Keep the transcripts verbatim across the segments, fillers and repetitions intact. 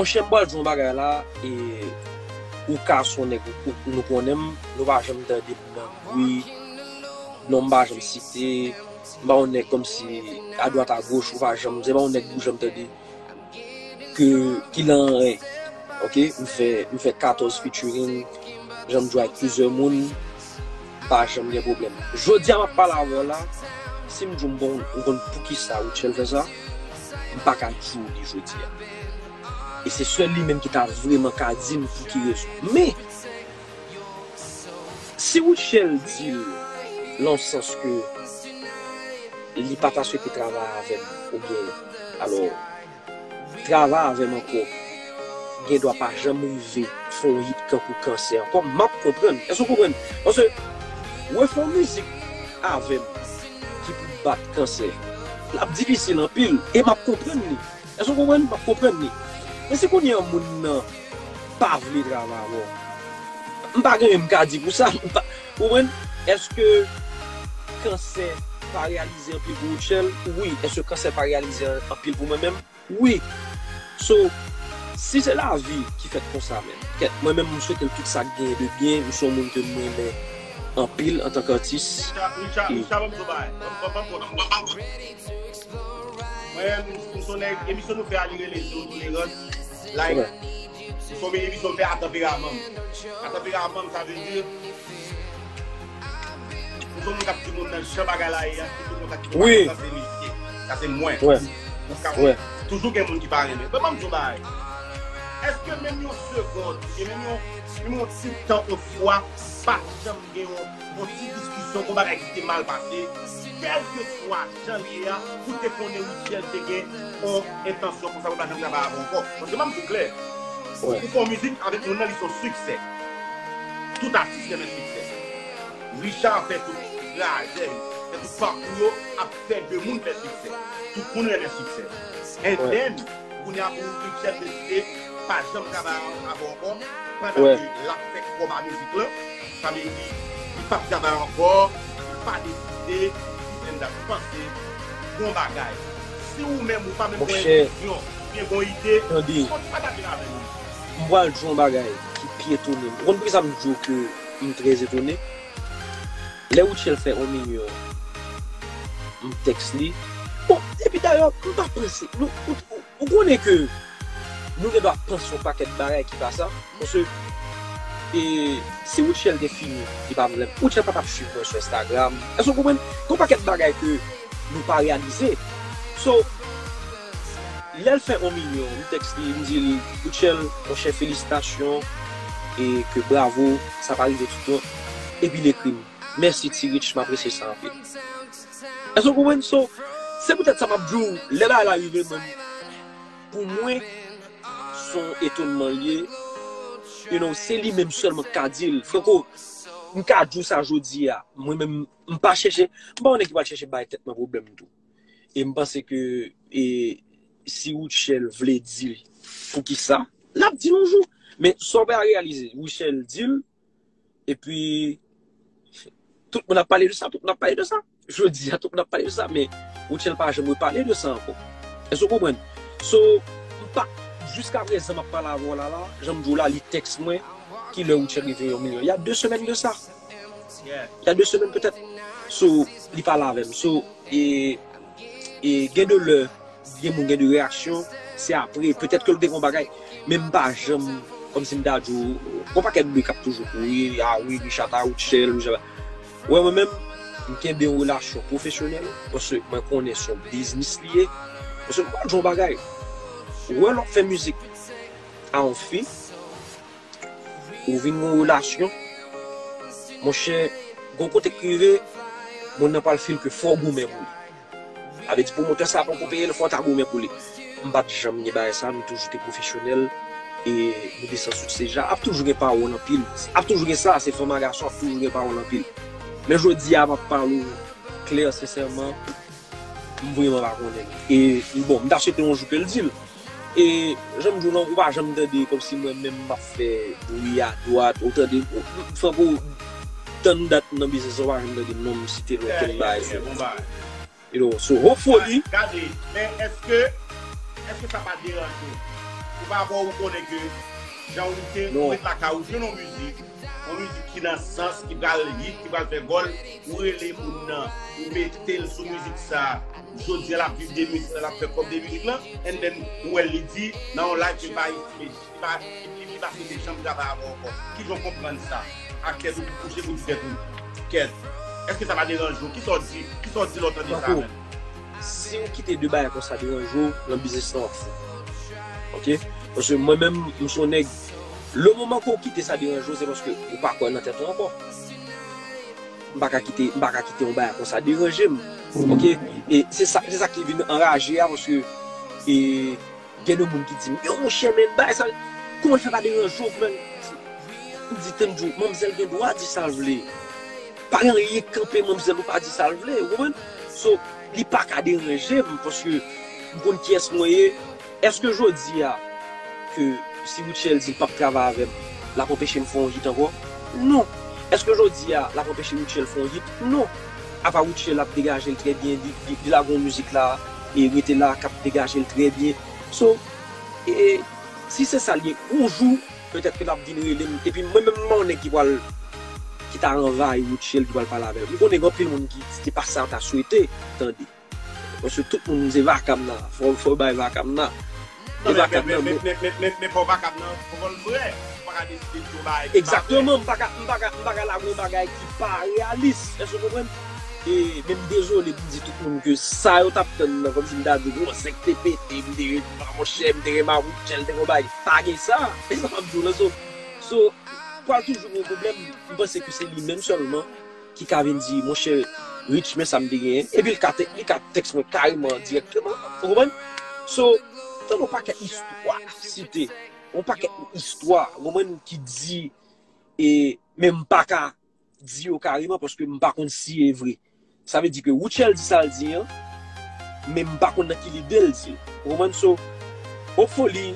Monchè, m pral di yon bagay la, e ou ka se yon nèg, ou, ou, nou konnen m, nou pa janm tande m nan bri, non m pa janm site, m pa yon nèg kòmsi adwat agoch, ou pa janm, se pa yon nèg ou janm tande ke, ki lan anyen. Ok, m fè, m fè katòz featuring, jan m di w, avèk plizyè moun, pa janm gen pwoblèm. Jodi a m ap pale avè w la, si m di w m bon, m konn poukisa Rutshelle fè sa, m pa ka di w li jodi a. E se sèl li menm ki ta vrèman ka di m pou ki rezon. Men, si Rutshelle di l nan sans ke li pa ta swete travay avè m, oubyen, alò, travay avè m ankò, gen dwa pa janm rive fè yon hit kankou Kansè ankò, m ap konprann. Èske w konprann? Paske refè yon mizik avè m ki pou bat Kansè, l ap difisil anpil, e m ap konprann li. Èske w konprann? M ap konprann li. Men si kounye a moun nan pa vle travay avè w, m pa gen anyen m ka di pou sa. M pa, ou konprann? Èske Kansè pa reyalize anpil pou Rutshelle? Wi. Èske Kansè pa reyalize anpil pou mwen menm? Wi. So, si se lavi ki fèt konsa, men, kèt, mwen menm, m swete l tout sa k genyen de byen. M se yon moun ke m renmen anpil antanke atis. Richard, Richard, Richard, ban m di w bagay. Ban m, ban m, ban m, ban m, ban m. Mwen, m, m se yon nèg, emisyon nou fè a, li rele Zero Tolerans. Like, m se yon emisyon m fè a tanperaman m. A tanperaman m, sa vle di, m se yon moun k ap di moun nan jan bagay la ye a, ki tou konsa, ki tou konsa, sa se li ye. Sa se mwen. Ou ka wè, toujou gen moun ki pa renmen. Men ban m di w bagay. Èske menm yon segond, oubyen menm yon, menm yon ti tan, yon fwa, pa t janm gen yon, yon ti diskisyon, yon bagay ki te mal pase, kèlkeswa jan l ye a, ou te konnen Rutshelle te gen yon entansyon konsa pou l pa janm travay avè w ankò? Paske ban m di w klè, ou fè yon mizik avèk moun nan, li se yon siksè. Tout atis renmen siksè. Richard fè tout trajè yo, fè tout pakou yo, ap fè de moun fè siksè. Tout moun renmen siksè. And then, kounye a pou Rutshelle deside pa janm travay avè w ankò, pandan ke l ap fè kòb a mizik lan, sa vle di, li p ap travay ankò, li pa deside, li vin ap panse yon bagay. Si ou menm ou pa menm gen yon vizyon, oubyen gen yon ide, kontinye pataje l avè nou. M pral di yon bagay ki pi etone m. Ou konn poukisa m di w ke m trè etone? Lè Rutshelle fè yon milyon, m tèks li. Bon, epi dayè, m pa panse, nou, ou, ou, ou konnen ke nou gen dwa panse yon pakèt bagay ki pa sa. Paske, e, si Rutshelle te fini, li pa vle, Rutshelle pa t ap swiv mwen sou Instagram. Èske w konprann? Gen yon pakèt bagay ke nou pa reyalize. So, lè l fè yon milyon, m tèks li, m di l, Rutshelle, monchè, felisitasyon, e ke bravo, sa pa rive toutan. Epi l ekri m, mèsi Ti Rich, m apresye sa anpil. Èske w konprann? So, se poutèt sa m ap di w, lè bagay la rive, mwen, pou mwen, se yon etonman l ye. You know, se li menm sèlman k ka di l. Franco, m ka di w sa jodi a. Mwen menm, m pa chèche, m pa yon nèg ki pral chèche bay tèt mwen pwoblèm tou. E m panse ke, e, si Rutshelle vle di poukisa, l ap di l yon jou. Men sa w pa reyalize, Rutshelle di l, epi tout moun ap pale de sa, tout moun ap pale de sa. Jodi a, tout moun ap pale de sa, men Rutshelle pa janm repale de sa ankò. Èske w konprann? So, m pa, jiska prezan m ap pale avè w la la, jan m di w la, li tèks mwen, ki lè Rutshelle rive yon milyon. Il y a deux semaines de ça. Il y a deux semaines peut-être. So, li pale avè m. So, e, e gen de lè, gen moun gen de reyaksyon, se apre, petèt ke l te gen yon bagay, men m pa janm, kòmsi m ta di w, gon pakèt bri k ap toujou kouri, a wi, Richard ta Rutshelle, Richard ta. Wè, mwen menm, m kenbe yon relasyon pwofesyonèl, paske mwen konnen se yon biznis li ye. Paske m pral di w yon bagay, wè lè w ap fè mizik a yon fi, ou vin gen yon relasyon, monchè, gon kote k rive, moun nan pral feel ke fò w goumen pou li. Sa vle di pwomotè sa poko peye l, fò w ta goumen pou li. M pa t janm gen bagay sa, m toujou te pwofesyonèl, e m desann sou sej la. Ap toujou gen pawòl anpil. Ap toujou gen sa, se fanm a gason, ap toujou gen pawòl anpil. Men jodi a, m ap pale w klè, sensèman, m vrèman pa konnen. E, bon, m ta swete yon jou ke l di l. E, jan m di w lan, ou pa janm tande kòmsi mwen menm m ap fè bri adwat, ou tande, ou, Franco, tann dat nan biznis, ou pa janm tande non m site l okenn bagay sou. You know, so hopefully. Gade, men èske, èske sa pa deranje w? Ou pa bò ou konnen ke jan ou te ou ret lakay ou jwenn yon mizik, yon mizik ki nan sans, ki pral hit, ki pral fè gòl, ou rele moun nan, ou mete l sou mizik sa, jodi a l ap viv de mizik lan, l ap fè kòb de mizik lan, and then ou wè li di nan yon live ke l pa estime, li pa, li, li pa swete janm travay avè w ankò. Kijan w konprann sa? Ak tèt ou pou kouche pou di tèt ou, kèt, èske sa pa deranje w? Kisa w di, kisa w di lè w tande sa menm? Si w kite de bagay konsa deranje w, nan biznis lan w ap fou. Ok? Paske mwen menm, m se yon nèg, le moman ke w kite sa deranje w, se paske ou pa kwè nan tèt ou ankò. M pa ka kite, m pa ka kite yon bagay konsa deranje m. Ok? E se sa, se sa ki vin anraje a, paske e, gen de moun ki di m, yo, monchè, men bagay sa, kòman l fè pa deranje w, men? M di, tann di w, manmzèl gen dwa di sa l vle. Pa gen anyen k kanpe manmzèl ou pa di sa l vle, ou konprann? So, li pa ka deranje m, paske m konn kiyès mwen ye. Èske jodi a, ke si Rutshelle di l p ap travay avè m, l ap anpeche m fè yon hit ankò? Non. Èske jodi a, l ap anpeche Rutshelle fè yon hit? Non. Apa Rutshelle ap degaje l trè byen, li, li, li lage yon mizik la, e rete la, k ap degaje l trè byen. So, e, si se sa l ye, yon jou, petèt ke l ap vin rele m. Epi mwen menm, m pa yon nèg ki pral, ki ta anvayi Rutshelle, ki pral pale avè l. M konnen gen anpil moun ki, ki pa sa ta swete tande. Paske tout moun se vakab nan. Fò, fò bay vakab nan. E vakab nan, men, men, men, men, men fò vakab nan, fò l vrè. Ou pa ka deside di yon bagay ki pa vrè. Egzakteman, m pa ka, m pa ka, m pa ka lage yon bagay ki pa reyalis. Èske w konprann? E, men m dezole pou m di tout moun ke sa yo t ap tann nan, kòmsi m ta di, gwo sèk te pete, m te ret, monchè, m te renmen Rutshelle, te gon bagay. Pa gen sa. E sa m ap di w la, so, so, pral toujou gen pwoblèm. M panse ke se li menm sèlman ki ka vin di, monchè, Rich, men sa m te genyen. Epi l ka, te, li ka tèks mwen kareman, dirèkteman. Ou konprann? So, tann yon pakèt istwa site. Yon pakèt istwa, ou konprann, ki di, e, men m pa ka di yo kareman paske m pa konn si e vre. Sa vle di ke Rutshelle di sa l di an, men m pa konn nan ki lide l di l. Ou konprann? So, hopefully,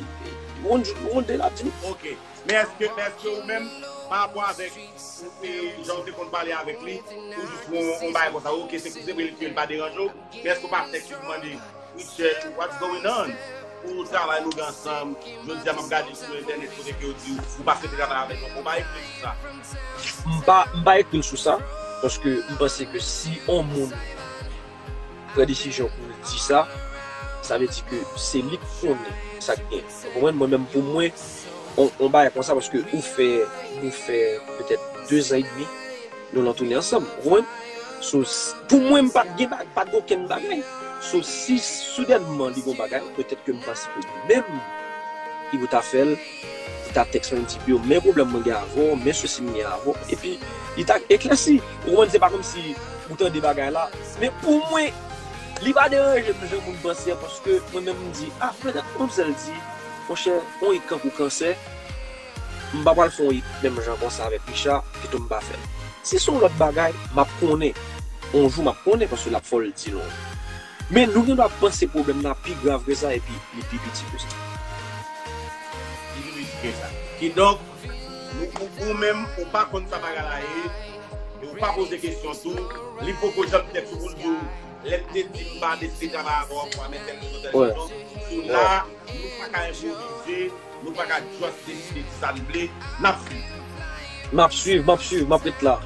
one, one day l ap di l. Ok. Men èske, men èske ou menm, pa rapò avèk ou, e, jan ou te konn pale avèk li, ou jis yon, yon bagay konsa, ok, se, se vre ke l pa deranje w, men èske ou pa tèks li pou mande, Rutshelle, what's going on? Pou travay nou gen ansanm, jodi a m ap gade sou entènèt kote ke yo di ou pa swete travay avèk mwen, ou pa ekri l sou sa? M pa, m pa ekri l sou sa, paske m panse ke si yon moun pran desizyon pou l di sa, sa vle di ke se li k konnen sa k gen. Ou konprann? Mwen menm, pou mwen, on, on bagay konsa, paske ou fè, nou fè petèt de zan edmi, nou lan tounen ansanm. Ou konprann? So, s-, pou mwen, m pa t gen ba-, pa t gen okenn bagay. So, si soudènman li gon bagay, petèt ke m panse ke li menm, li pou ta fè l, li ta tèks mwen, di, yo, men pwoblèm mwen gen avè w, men sousi m gen avè w, epi li ta eklèsi. Ou konprann? Se pa kòmsi ou tande bagay la. Men pou mwen, li pa deranje m jan moun panse an, paske mwen menm m di, a, petèt manmzèl di, monchè, on hit kankou kansè, m pa pral fè on hit menm jan konsa avèk Richard, pito m pa fè l. Si se yon lòt bagay, m ap konnen. On jou m ap konnen, paske l ap fò l di l on jou. Men nou gen dwa panse pwoblèm nan pi grav ke sa, epi li pi piti ke sa. Li pi piti ke sa. Kidonk, ou, ou, ou menm, ou pa konn sa bagay la ye, e ou pa poze kesyon tou, li poko janm tèks ou pou l di w, lè m te di m pa deside travay avè w ankò, men tèl rezon, tèl rezon. So la, nou pa ka enpwovize, nou pa ka just deside di sa n vle, n ap swiv. M ap swiv, m ap swiv, m ap ret la.